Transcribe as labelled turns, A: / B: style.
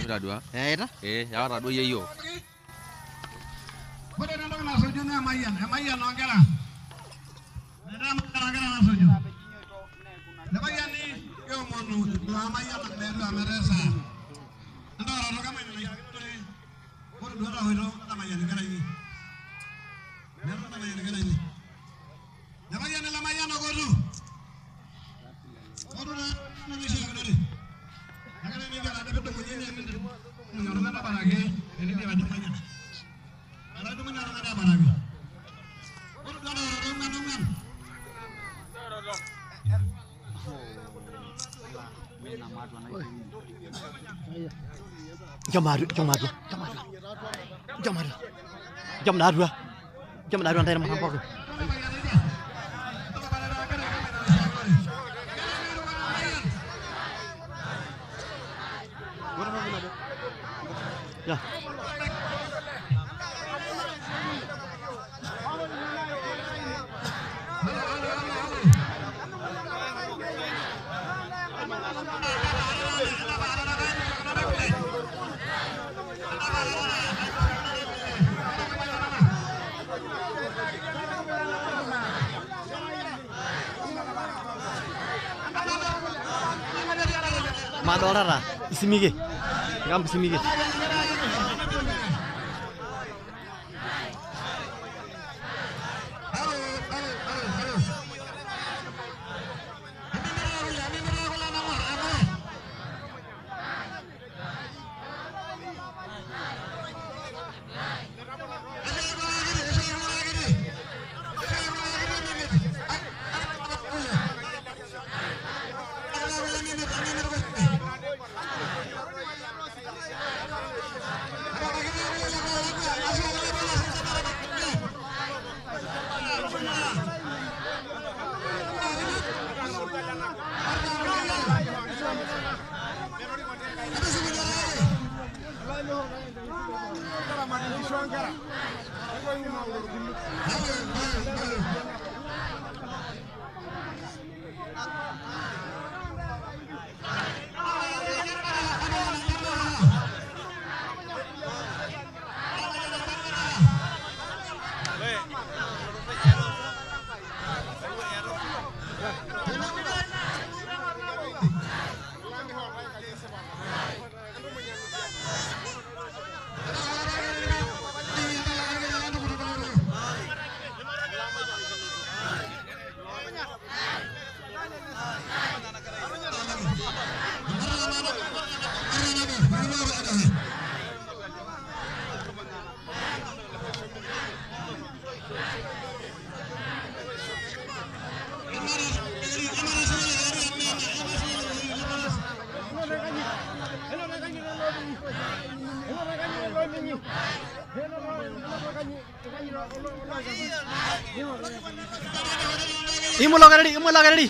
A: Itadua.
B: Eita.
A: Yawa taduo yeyio.
C: Ore entoki nasuju naa emayian, emayian oonkera. Metaa emayian oonkera nasuju. Lemayiani kiomonu lamayianak meetu amu etaa esaa. Entaworoto kama ina naishiakinore. Ore duo tahoito tamayian inkera inyi. Meetu tamayian inkera inyi. Lemayiani lamayianak otu. Otu taa ina naishiakinore. Ake ninche ade pidumunye oltung'ani tabaraki tenidip ajo mayian. Anadumunye oltung'ani tabaraki. Ore duo tahoito ong'uan ong'uan.
B: Chom atua, chom atua, chom atua. Chom atua. Chom atua. Chom atua ntae irmurran pookin. Ya. Madolta taa isimike. Ikampu isimike. Imulo ready, imulo ready.